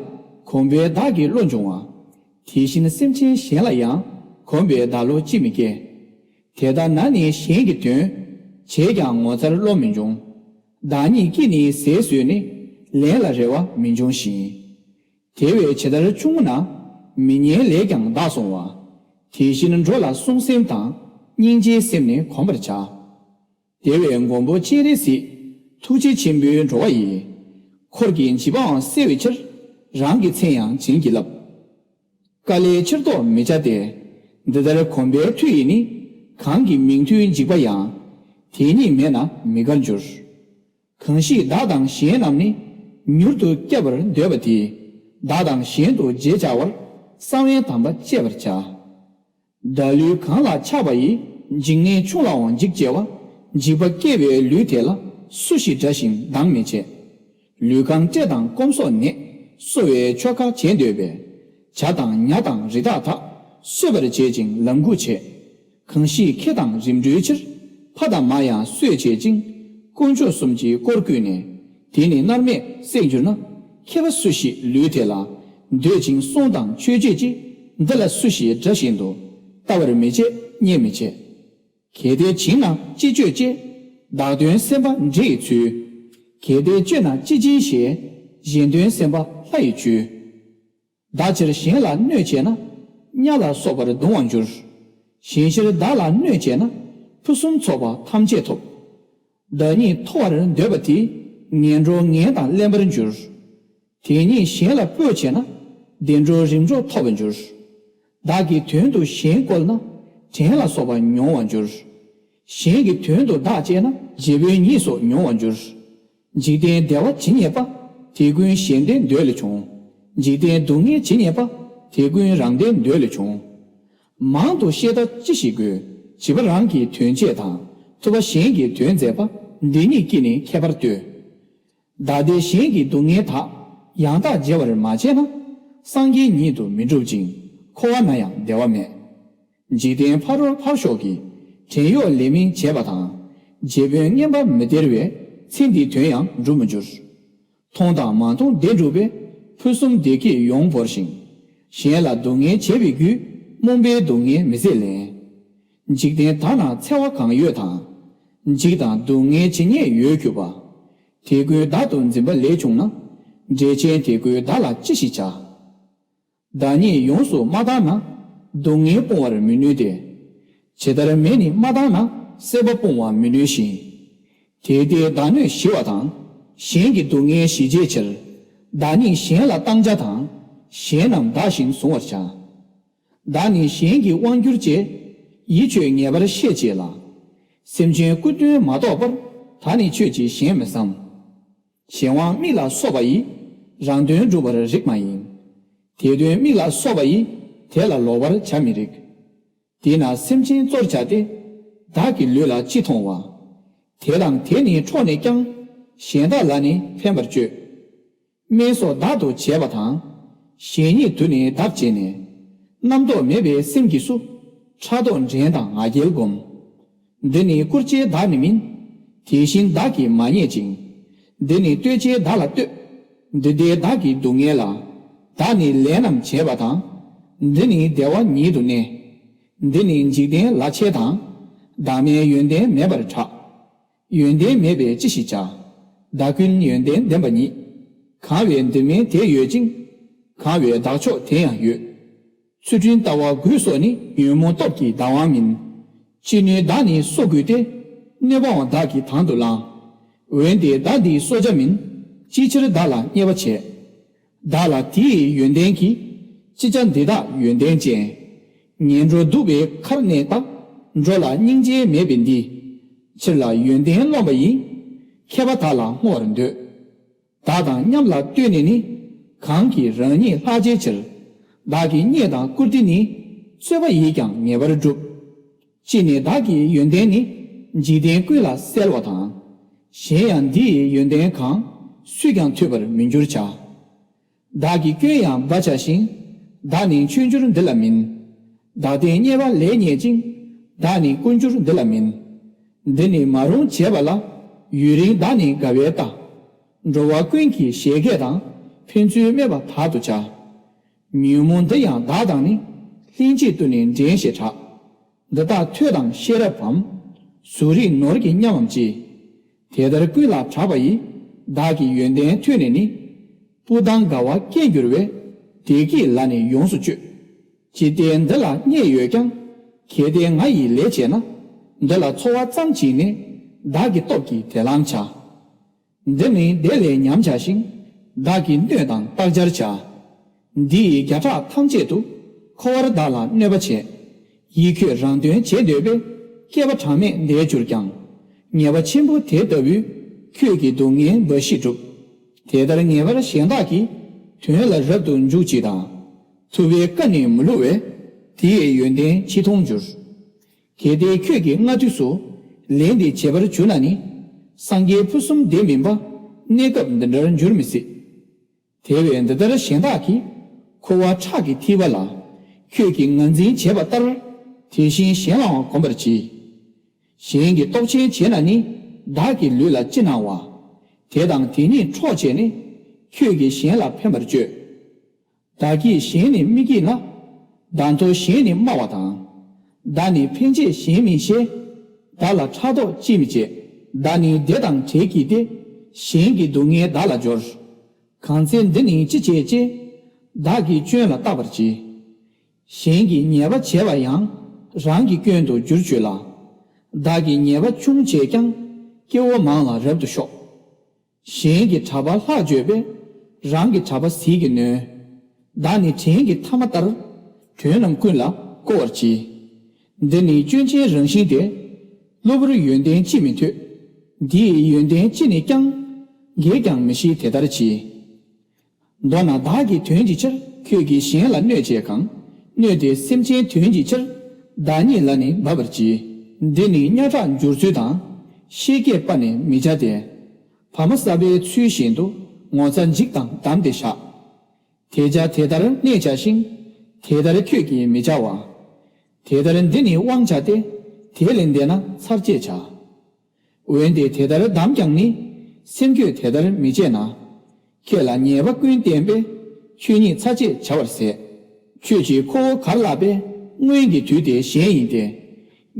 གོམས་པས་བདག་གི་བློ་འབྱུང་བ། དེ་བཞིན་སེམས་ཅན་གཞན་ལ་ཡང་། གོམས་པས་བདག་བློ་ཅི་མི་སྐྱེ། དེ་ལྟ་ན་ནི་གཞན་གྱི་དོན། བྱས་ཀྱང་ངོ་མཚར་བློ་མི་འབྱུང་། བདག་ཉིད་ཀྱིས་ནི་ཟས་ཟོས་ནས། ལན་ལ་རེ་བ་མི་འབྱུང་ཞིང་། དེ་བས་ཇི་ལྟར་ཆུང་ངུ་ན། མི་ཉན་ལས་ཀྱང་བདག་བསྲུང་བ། དེ་བཞིན་འགྲོ་ལ་བསྲུང་སེམས་དང་། སྙིང་རྗེའི་སེམས་ནི་གོམས་པར་བྱ། དེ་བས་མགོན་པོ་སྤྱན་རས་གཟིགས། ཐུགས་རྗེ་ཆེན་པོས་འགྲོ་བ་ཡི། འཁོར་གྱི་འཇིགས་པའང་སེལ་བའི་ཕྱིར། རང་གི་མཚན་ཡང་བྱིན་གྱིས་བརླབས། དཀའ་ལས་ཕྱིར་ལྡོག་མི་བྱ་སྟེ། འདི་ལྟར་གོམས་པའི་མཐུ་ཡིས་ནི། གང་གི་མིང་ཐོས་འཇིགས་པ་ཡང་། དེ་ཉིད་མེད་ན་མི་དགར་འགྱུར། གང་ཞིག་བདག་དང་གཞན་རྣམས་ནི། མྱུར་དུ་བསྐྱབ་པར་འདོད་པ་དེས། བདག་དང་གཞན་དུ་བརྗེ་བྱ་བར། གསང་བའི་དམ་པ་བཅས་པར་བྱ། དགྲ་ལུས་གང་ལ་ཆགས་པ་ཡི། འཇིགས་ནས་ཆུང་ལའང་འཇིགས་བྱེད་པ། འཇིགས་པ་སྐྱེ་བའི་ལུས་དེ་ལ། སུ་ཞིག་དགྲ་བཞིན་སྡང་མི་བྱེད། ལུས་གང་བཀྲེས་དང་སྐོམ་སོགས་ནད། གསོ་བའི་ཆོ་ག་བྱེད་འདོད་པས། བྱ་དང་ཉ་དང་རི་དྭགས་དག། གསོད་པར་བྱེད་ཅིང་ལམ་འགུག་བྱེད། གང་ཞིག་ཁེ་དང་རིམ་གྲོའི་ཕྱིར། ཕ་དང་མ་ཡང་གསོད་བྱེད་ཅིང་། དཀོན་མཆོག་གསུམ་གྱི་དཀོར་བརྐུས་ནས། དེ་ནི་མནར་མེད་བསྲེགས་གྱུར་ན། མཁས་པ་སུ་ཞིག་ལུས་དེ་ལ། འདོད་ཅིང་སྲུང་དང་མཆོད་བྱེད་ཅིང་། འདི་ལ་སུ་ཞིག་དགྲ་བཞིན་དུ། ལྟ་བར་མི་བྱེད་བརྙས་མི་བྱེད། གལ་ཏེ་བྱིན་ན་ཅི་སྤྱོད་ཅེས། བདག་དོན་སེམས་དཔའ་འདྲེ་ཡི་ཚུལ། གལ་ཏེ་སྤྱོད་ན་ཅི་སྦྱིན་ཞེས། གཞན་དོན་སེམས་དཔའ་ལྷ་ཡི་བཅུད། བདག་ཕྱིར་གཞན་ལ་གནོད་བྱས་ན། གཉའ་ལ་སོགས་པར་གདུང་བར་འགྱུར། གཞན་ཕྱིར་བདག་ལ་གནོད་བྱས་ན། ཕུན་སུམ་ཚོགས་པ་ཐམས་ཅད་ཐོབ། བདག་ཉིད་མཐོ་བར་འདོད་པ་དེས། ངན་འགྲོ་ངན་དང་ལེན་པར་འགྱུར། དེ་ཉིད་གཞན་ལ་སྤོས་བྱས་ན། བདེ་འགྲོ་རིམ་གྲོ་ཐོབ་པར་འགྱུར། བདག་གི་དོན་དུ་གཞན་བཀོལ་ན། བྲན་ལ་སོགས་པ་མྱོང་བར་འགྱུར། གཞན་གྱི་དོན་དུ་བདག་སྤྱད་ན། རྗེ་བོའི་གཉིས་སུ་མྱོང་བར་འགྱུར། འཇིག་རྟེན་བདེ་བ་ཇི་སྙེད་པ། དེ་ཀུན་གཞན་བརྟེན་འདོད་ལས་བྱུང་། འཇིག་རྟེན་སྡུག་བསྔལ་ཇི་སྙེད་པ། དེ་ཀུན་རང་བརྟེན་འདོད་ལས་བྱུང་། མང་དུ་བཤད་ཐབས་ཅི་ཞིག་དགོས། བྱིས་པ་རང་གི་དོན་བྱེད་དང་། ཐུབ་པ་གཞན་གྱི་དོན་མཛད་པ། འདི་གཉིས་ཀྱིས་ནི་ཁྱད་པར་ལྟོས། བདག་བདེ་གཞན་གྱི་སྡུག་བསྔལ་དག། ཡང་དག་བརྗེ་བར་མ་བྱས་ན། སངས་རྒྱས་ཉིད་དུ་མི་འགྲུབ་ཅིང་། འཁོར་བ་ན་ཡང་བདེ་བ་མེད། འཇིག་རྟེན་ཕ་རོལ་ཕར་ཞོག་གི། བྲན་གཡོག་ལས་མིན་བྱས་པ་དང་། རྗེ་དཔོན་བསྙེན་པ་མི་སྟེར་བས། ཚེ་འདིའི་དོན་ཡང་འགྲུབ་མི་འགྱུར། མཐོང་དང་མ་མཐོང་བདེ་འགྲུབ་པས། ཕུན་སུམ་བདེ་སྐྱིད་ཡོངས་བོར་ཞིང་། གཞན་ལ་སྡུག་བསྔལ་བྱེད་པའི་རྒྱུས། རྨོངས་པའི་སྡུག་བསྔལ་མི་བཟད་ལེན། འཇིག་རྟེན་དག་ན་འཚེ་བ་གང་ཡོད་དང་། འཇིགས་དང་སྡུག་བསྔལ་ཇི་སྙེད་ཡོད་གྱུར་པ། དེ་ཀུན་བདག་ཏུ་འཛིན་པ་ལས་བྱུང་ན། འདྲེ་ཆེན་དེ་ཀུན་བདག་ལ་ཅི་ཞིག་བྱ། བདག་ཉིད་ཡོངས་སུ་མ་བདག་ན། སྡུག་བསྔལ་སྤོང་བར་མི་ནུས་ཏེ། ཇི་ལྟར་མེ་ནི་མ་བཏང་ན། སྲེག་པ་སྤོང་བར་མི་ནུས་ཤིང་། དེ་ལྟའི་བདག་གནོད་ཞི་བ་དང་། གཞན་གྱི་སྡུག་བསྔལ་ཞི་བྱའི་ཕྱིར། བདག་ཉིད་གཞན་ལ་བཏང་བྱ་དང་། གཞན་རྣམས་བདག་བཞིན་གཟུང་བར་བྱ། བདག་ནི་གཞན་གྱི་དབང་གྱུར་ཅེས། ཡིད་ཆོས་ངེས་པར་ཤེས་བྱས་ལ། སེམས་ཅན་སྐུ་དོན་མ་རྟོགས་པར། ད་ནི་ཁྱོད་ཀྱིས་གཞན་མི་བསམ། གཞན་དབང་མིག་ལ་སོགས་པ་ཡིས། རང་དོན་སྒྲུབ་པར་རིགས་མ་ཡིན། དེ་དོན་མིག་ལ་སོགས་པ་ཡིས། དེ་ལ་ལོག་པར་བྱ་མི་རིགས། དེས་ན་སེམས་ཅན་གཙོར་བྱ་སྟེ། བདག་གི་ལུས་ལ་ཅི་མཐོང་བ། དེ་དང་དེ་ནི་འཕྲོག་ནས་ཀྱང་། གཞན་དག་ལ་ནི་ཕན་པར་སྤྱོད། དམན་སོགས་བདག་ཏུ་བྱས་པ་དང་། གཞན་ཉིད་དུ་ནི་བདག་བྱས་ནས། རྣམ་རྟོག་མེད་པའི་སེམས་ཀྱིས་སུ། ཕྲག་དོག་འགྲན་དང་ང་རྒྱལ་བསྒོམ། འདི་ནི་བཀུར་བྱའི་བདག་ནི་མིན། དེ་བཞིན་བདག་གིས་མ་རྙེད་ཅིང་། འདི་ནི་གཏོད་བྱའི་བདག་ལ་གཏོད། འདི་ལྟའི་བདག་གི་སྡུག་བསྔལ་ལ། བདག་ནི་ལས་རྣམས་བྱས་པ་དང་། འདི་ནི་བདེ་བ་ཉིད་དུ་གནས། འདི་ནི་འཇིག་རྟེན་ལ་ཆེ་དང་། བདག་མེད་ཡོན་ཏན་མེད་པར་གྲགས། ཡོན་ཏན་མེད་པས་ཅི་ཞིག་བྱ། བདག་ཀུན་ཡོན་ཏན་ལྡན་པ་ཉིད། གང་བས་འདི་མིན་དེ་ཡོད་ཅིང་། གང་བས་བདག་མཆོག་དེ་ཡང་ཡོད། ཚུལ་ཁྲིམས་ལྟ་བ་དགོས་སོགས་ནི། ཉོན་མོངས་སྟོབས་ཀྱིས་བདག་དབང་མིན། ཅི་ནུས་བདག་ནི་གསོ་དགོས་ཏེ། གནོད་པའང་བདག་གིས་དང་དུ་བླང་། འོན་ཏེ་བདག་འདིས་གསོ་བྱ་མིན། ཅིའི་ཕྱིར་བདག་ལ་བརྙས་པ་བྱས། བདག་ལ་དེ་ཡི་ཡོན་ཏན་གྱིས། ཅི་བྱ་འདི་དག་ཡོན་ཏན་ཅན། ངན་འགྲོ་གདུག་པའི་ཁར་གནས་ལྟ། འགྲོ་ལ་སྙིང་རྗེ་མེད་པའི་འདི། ཕྱིར་ལ་ཡོན་ཏན་སློང་བ་ཡིས། མཁས་པ་དག་ལ་བསྔོ་བར་འདོད། བདག་དང་མཉམ་ལ་ལྟོས་ནས་ནི། གང་གིས་རང་ཉིད་ལྷག་བྱའི་ཕྱིར། བདག་གི་རྙེད་དང་བཀུར་སྟི་ནི། རྩོད་པ་ཡིས་ཀྱང་ངེས་པར་འགྲུབ། ཅི་ནས་བདག་གི་ཡོན་ཏན་ནི། འཇིག་རྟེན་ཀུན་ལ་གསལ་བ་དང་། གཞན་ཡང་འདི་ཡི་ཡོན་ཏན་གང་། སུས་ཀྱང་ཐོས་པར་མི་འགྱུར་བྱ། བདག་གིས་སྐྱོན་ཡང་སྦ་བྱ་ཞིང་། བདག་ནི་མཆོད་འགྱུར་འདི་ལ་མིན། བདག་བསྟན་རྙེད་པ་ལས་རྙེད་ཅིང་། བདག་ནི་བཀུར་འགྱུར་འདི་ལ་མིན། འདི་ནི་མ་རུངས་བྱས་པ་ལ། ཡུན་རིང་བདག་ནི་དགའ་བའི་རྟ། འགྲོ་བ་ཀུན་གྱི་བཞད་གད་དང་། ཕན་ཚུན་སྨད་པ་དག་ཏུ་བྱ། ཉོན་མོངས་འདི་ཡང་བདག་དང་ནི། ལྷན་ཅིག་ཏུ་ནི་འདྲེན་ཞེས་གྲགས། འདི་དག་ཐོས་དང་ཤེས་རབ་བམ། གཟུགས་རིས་ནོར་གྱིས་མཉམ་བམ་ཅི། དེ་ལྟར་ཀུན་ལ་གྲགས་པ་ཡི། བདག་གི་ཡོན་ཏན་ཐོས་ནས་ནི། སྤུ་ལྡང་དགའ་བ་སྐྱེ་འགྱུར་བས། བདེ་སྐྱིད་ལ་ནི་ཡོངས་སུ་སྤྱོད། ཇི་ལྟའི་འདི་ལ་རྙེད་ཡོད་ཀྱང་། གལ་ཏེ་ང་ཡི་ལས་བྱས་ན། འདི་ལ་འཚོ་བ་ཙམ་གྱིས་ནི། བདག་གི་སྟོབས་ཀྱིས་དེ་བླང་བྱ། འདི་ནི་དེ་ལས་ཉམས་བྱ་ཞིང་། བདག་གི་སྣོད་དང་རྟག་སྦྱར་བྱ། འདི་ཡི་བརྒྱ་ཕྲག་ཐམས་ཅད་དུ། འཁོར་བར་བདག་ལ་གནོད་པ་བྱས། ཡིད་ཁྱོད་རང་དོན་བྱེད་འདོད་པས། བསྐལ་པ་གྲངས་མེད་འདས་གྱུར་ཀྱང་། ཉེས་པ་ཆེན་པོ་དེ་ལྟ་བུས། ཁྱོད་ཀྱི་སྡུག་བསྔལ་འབའ་ཞིག་བསྒྲུབ། དེ་ལྟར་ངེས་པར་གཞན་དག་གི། དོན་ལ་རབ་ཏུ་འཇུག་ཅིག་དང་། ཐུབ་པའི་བཀའ་ནི་མི་བསླུ་བས། དེ་ཡི་ཡོན་ཏན་ཅི་མཐོང་འགྱུར། གལ་ཏེ་ཁྱོད་ཀྱིས་སྔ་དུས་སུ། ལས་འདི་བྱེད་པར་གྱུར་ན་ནི། སངས་རྒྱས་ཕུན་སུམ་བདེ་མིན་པ། གནས་སྐབས་འདི་འདྲར་འགྱུར་མི་སྲིད། དེ་བས་འདི་ལྟར་གཞན་དག་གིས། ཁུ་བ་ཁྲག་གིས་ཐིགས་པ་ལ། ཁྱོད་ཀྱིས་ངར་འཛིན་བྱེད་པ་ལྟར། དེ་བཞིན་གཞན་ལའང་གོམས་པར་གྱིས། གཞན་གྱི་སྟོབས་ཆེན་བྱས་ན་ནི། བདག་གི་ལུས་ལ་ཅི་སྣང་བ། དེ་དང་དེ་ཉིད་འཕྲོག་བྱས་ནས། ཁྱོད་ཀྱིས་གཞན་ལ་ཕན་པར་སྤྱོད། བདག་གིས་གཞན་ནི་མི་བགྱིད་ན། བདག་འཐོར་གཞན་ནི་སྨྲ་བ་དང་། བདག་ནི་ཕན་ཆད་གཞན་མིན་ཞེས། བདག་ལ་ཕྲག་དོག་ཅིས་མི་བྱེད། བདག་ནི་བདེ་དང་བྲལ་གྱིས་ཏེ། གཞན་གྱི་སྡུག་བསྔལ་བདག་ལ་སྦྱོར། གང་ཚེ་འདི་ནི་ཅི་བྱེད་ཅེས། བདག་གིས་སྐྱོན་ལ་བརྟག་པར་གྱིས། གཞན་གྱིས་ཉེས་པ་བྱས་པ་ཡང་། རང་གི་སྐྱོན་དུ་བསྒྱུར་བྱོས་ལ། བདག་གིས་ཉེས་པ་ཆུང་བྱས་ཀྱང་། སྐྱེ་བོ་མང་ལ་རབ་ཏུ་ཤོག། གཞན་གྱི་གྲྭ་པ་ལྷག་བརྗོད་པས། རང་གི་གྲྭ་པ་ཟིལ་གྱིས་གནོན། བདག་ནི་བྲན་གྱི་ཐ་མ་ལྟར། དོན་རྣམས་ཀུན་ལ་བསྐོ་བར་གྱིས། འདི་ནི་སྐྱོན་ཅན་རང་བཞིན་ཏེ། གློ་བུར་ཡོན་ཏན་ཅིས་མི་ཐོས། འདི་ཡི་ཡོན་ཏན་ཅི་ནས་ཀྱང་། འགས་ཀྱང་མི་ཤེས་དེ་ལྟར་གྱིས། མདོར་ན་བདག་གི་དོན་གྱི་ཕྱིར། ཁྱོད་ཀྱིས་གཞན་ལ་གནོད་བྱས་གང་། གནོད་དེ་སེམས་ཅན་དོན་གྱི་ཕྱིར། བདག་ཉིད་ལ་ནི་འབབ་པར་གྱིས། འདི་ནི་གཉའ་ཁྲག་འཇོར་ཚུལ་དང་། ཤེད་སྐྱེད་པ་ནི་མི་བྱ་སྟེ། བ་མོ་ཟ་བའི་ཚུལ་བཞིན་དུ། ངོ་ཚ་འཇིགས་དང་བསྡམས་ཏེ་བཞག། དེ་བྱ་དེ་ལྟར་གནས་བྱ་ཞིང་། དེ་ལྟར་ཁྱོད་ཀྱིས་མི་བྱ་བ། དེ་ལྟར་འདི་ནི་དབང་བྱ་སྟེ། དེ་ལས་འདས་ན་ཚར་བཅད་བྱ། འོན་ཏེ་དེ་ལྟར་བསྡམས་ཀྱང་ནི། སེམས་ཁྱོད་དེ་ལྟར་མི་བྱེད་ན། ཁྱོད་ལ་ཉེས་པ་ཀུན་བསྟན་པས། ཆོས་ཉིད་ཚར་བཅད་བྱ་བར་ཟད། ཁྱོད་ཀྱི་ཁོ་བོ་གར་བརླག་པས། སྔོན་གྱི་དུས་དེ་གཞན་ཡིན་ཏེ།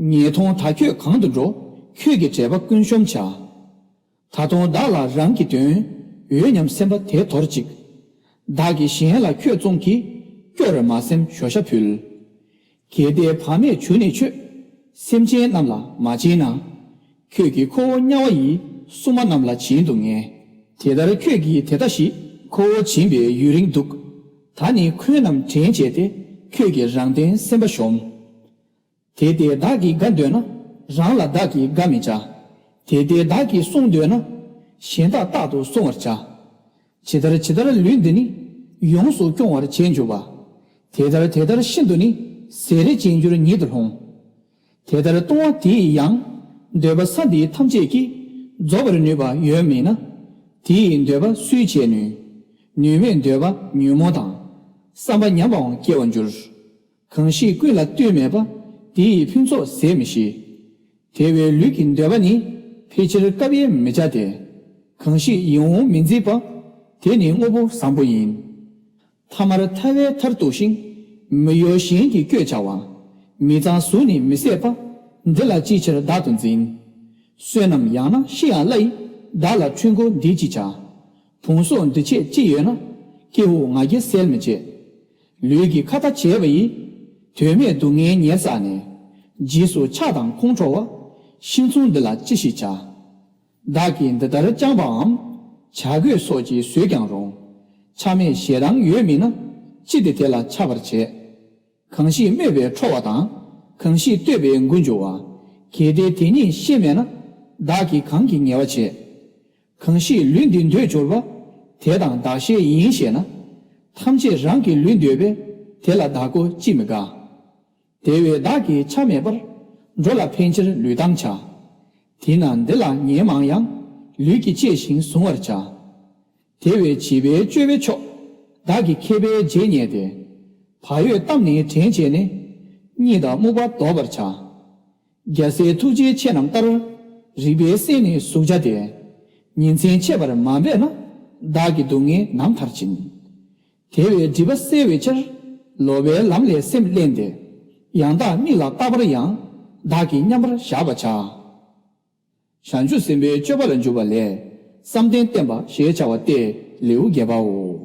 ཉེས་མཐོང་ད་ཁྱོད་གང་དུ་འགྲོ། ཁྱོད་ཀྱི་འབྲས་བུ་ཀུན་ཤོམ་བྱ། ད་དུང་བདག་ལ་རང་གི་དོན། འོས་སྙམ་སེམས་པ་དེ་དོར་ཅིག། བདག་གིས་གཞན་ལ་ཁྱོད་བཙོང་གིས། སྐྱོ་རུ་མ་སེམས་ཞོ་ཤ་ཕུལ། གལ་ཏེ་བག་མེད་གྱུར་ནས་ཁྱོད། སེམས་ཅན་རྣམས་ལ་མ་བྱིན་ན། ཁྱོད་ཀྱི་ཁོ་བོ་དམྱལ་བ་ཡི། སྲུང་མ་རྣམས་ལ་བྱིན་དུ་ངེས། དེ་ལྟར་ཁྱོད་ཀྱིས་དེ་ལྟ་ཞིག། ཁོ་བོ་སྦྱིན་པའི་ཡུན་རིང་འདུག །ད་ནི་འཁོན་རྣམས་དྲན་བྱས་ཏེ། ཁྱོད་ཀྱི་རང་དོན་སེམས་པ་གཞོམ། དེ་སྟེ་བདག་གིས་དགའ་འདོད་ན། རང་ལ་བདག་གིས་དགའ་མི་བྱ། དེ་སྟེ་བདག་གིས་བསྲུང་འདོད་ན། གཞན་དག་རྟག་ཏུ་བསྲུང་བར་བྱ། ཇི་ལྟར་ཇི་ལྟར་ལུས་འདི་ནི། ཡོངས་སུ་སྐྱོང་བར་བྱེད་འགྱུར་བ། དེ་ལྟར་དེ་ལྟར་ཤིན་ཏུ་ནི། བཟེ་རེ་བྱེད་འགྱུར་ཉིད་དུ་ལྷུང་། དེ་ལྟར་ལྟུང་བ་དེ་ཡི་ཡང་། འདོད་པ་ས་འདིའི་ཐམས་ཅད་ཀྱིས། རྫོགས་པར་ནུས་པ་ཡོད་མིན་ན། དེ་ཡི་འདོད་པ་སུས་བྱེད་ནུས། ནུས་མེད་འདོད་པ་ཉོན་མོངས་དང་། བསམ་པ་ཉམས་པའང་སྐྱེ་བར་འགྱུར། གང་ཞིག་ཀུན་ལ་ལྟོས་མེད་པ། དེ་ཡི་ཕུན་ཚོགས་ཟད་མི་ཤེས། དེ་བས་ལུས་ཀྱི་འདོད་པ་ནི། ཕལ་ཆེར་སྐབས་དབྱེ་མི་བྱ་སྟེ། གང་ཞིག་ཡིད་འོང་མི་མཛེས་པ། དེ་ནི་དངོས་པོ་བཟང་པོ་ཡིན། ཐ་མར་ཐ་བའི་མཐར་གཏུགས་ཤིང་། མི་གཡོ་གཞན་གྱི་བཀོད་བྱ་བ། མི་གཙང་གཟུགས་ནི་མི་བསྲེག་པ། འདི་ལ་ཅིའི་ཕྱིར་བདག་ཏུ་འཛིན། བསོད་ནམས་ཡང་ན་ཤི་ཡང་བླའི། བདག་ལ་འཁྲུལ་འཁོར་འདི་ཅི་བྱ། བུང་སོགས་འདུ་བྱེད་ཅི་ཡོད་ན། ཀྱེ་ཧུད་ང་རྒྱལ་སེལ་མི་བྱེད། ལུས་ཀྱི་ཁ་ལྟ་བྱས་པ་ཡིས། དོན་མེད་སྡུག་བསྔལ་ཉེར་བསགས་ནས། རྗེས་སུ་ཆགས་དང་ཁོང་ཁྲོ་བ། ཤིང་ཚོང་འདི་ལ་ཅི་ཞིག་བྱ། བདག་གིས་འདི་ལྟར་བསྐྱངས་པའམ། བྱ་རྒོད་སོགས་ཀྱིས་ཟོས་ཀྱང་རུང་། ཆགས་མེད་ཞེ་སྡང་ཡོད་མིན་ན། ཅི་སྟེ་དེ་ལ་ཆགས་པར་བྱེད། གང་ཞིག་སྨོད་པས་ཁྲོ་བ་དང་། གང་ཞིག་བསྟོད་པས་མགུ་འགྱུར་བ། གལ་ཏེ་དེ་གཉིས་ཤེས་མེད་ན། བདག་གིས་གང་གི་ངལ་བ་བྱེད། གང་ཞིག་ལུས་འདི་འདོད་གྱུར་པ། དེ་དང་བདག་བཤེས་ཡིན་ཞེ་ན། ཐམས་ཅད་རང་གི་ལུས་འདོད་པས། དེ་ལ་བདག་གོ་ཅིས་མི་དགའ། དེ་བས་བདག་གིས་ཆགས་མེད་པར། འགྲོ་ལ་ཕན་ཕྱིར་ལུས་བཏང་བྱ། དེས་ན་འདི་ལ་ཉེས་མང་ཡང་། ལུས་ཀྱིས་གཅེས་ཤིང་གཟུང་བར་བྱ། དེ་བས་བྱིས་པའི་སྤྱོད་པའི་མཆོག། བདག་གི་མཁས་པས་རྗེས་བསྙེགས་ཏེ། བག་ཡོད་གཏམ་ནི་དྲན་བྱས་ནས། གཉིད་དང་རྨུགས་པ་བཟློག་པར་བྱ། རྒྱལ་སྲས་ཐུགས་རྗེའི་ཆེ་རྣམས་ལྟར། རིག་པའི་སེམས་ནི་གཟུགས་བྱ་སྟེ། ཉིན་མཚན་ཆད་པར་མ་འབད་ན། བདག་གི་སྡུག་བསྔལ་ནམ་མཐར་ཕྱིན། དེ་བས་སྒྲིབ་པ་སེལ་བའི་ཕྱིར། ལོག་པའི་ལམ་ལས་སེམས་བསླན་ཏེ། ཡང་དག་མིག་ལ་བལྟ་བར་ཡང་། བདག་གིས་མཉམ་པར་བཞག་པར་བྱ། བྱང་ཆུབ་སེམས་དཔའི་སྤྱོད་པ་ལ་འཇུག་པ་ལས། བསམ་གཏན་བསྟན་པ་ཞེས་བྱ་བ་སྟེ་ལེའུ་བརྒྱད་པའོ།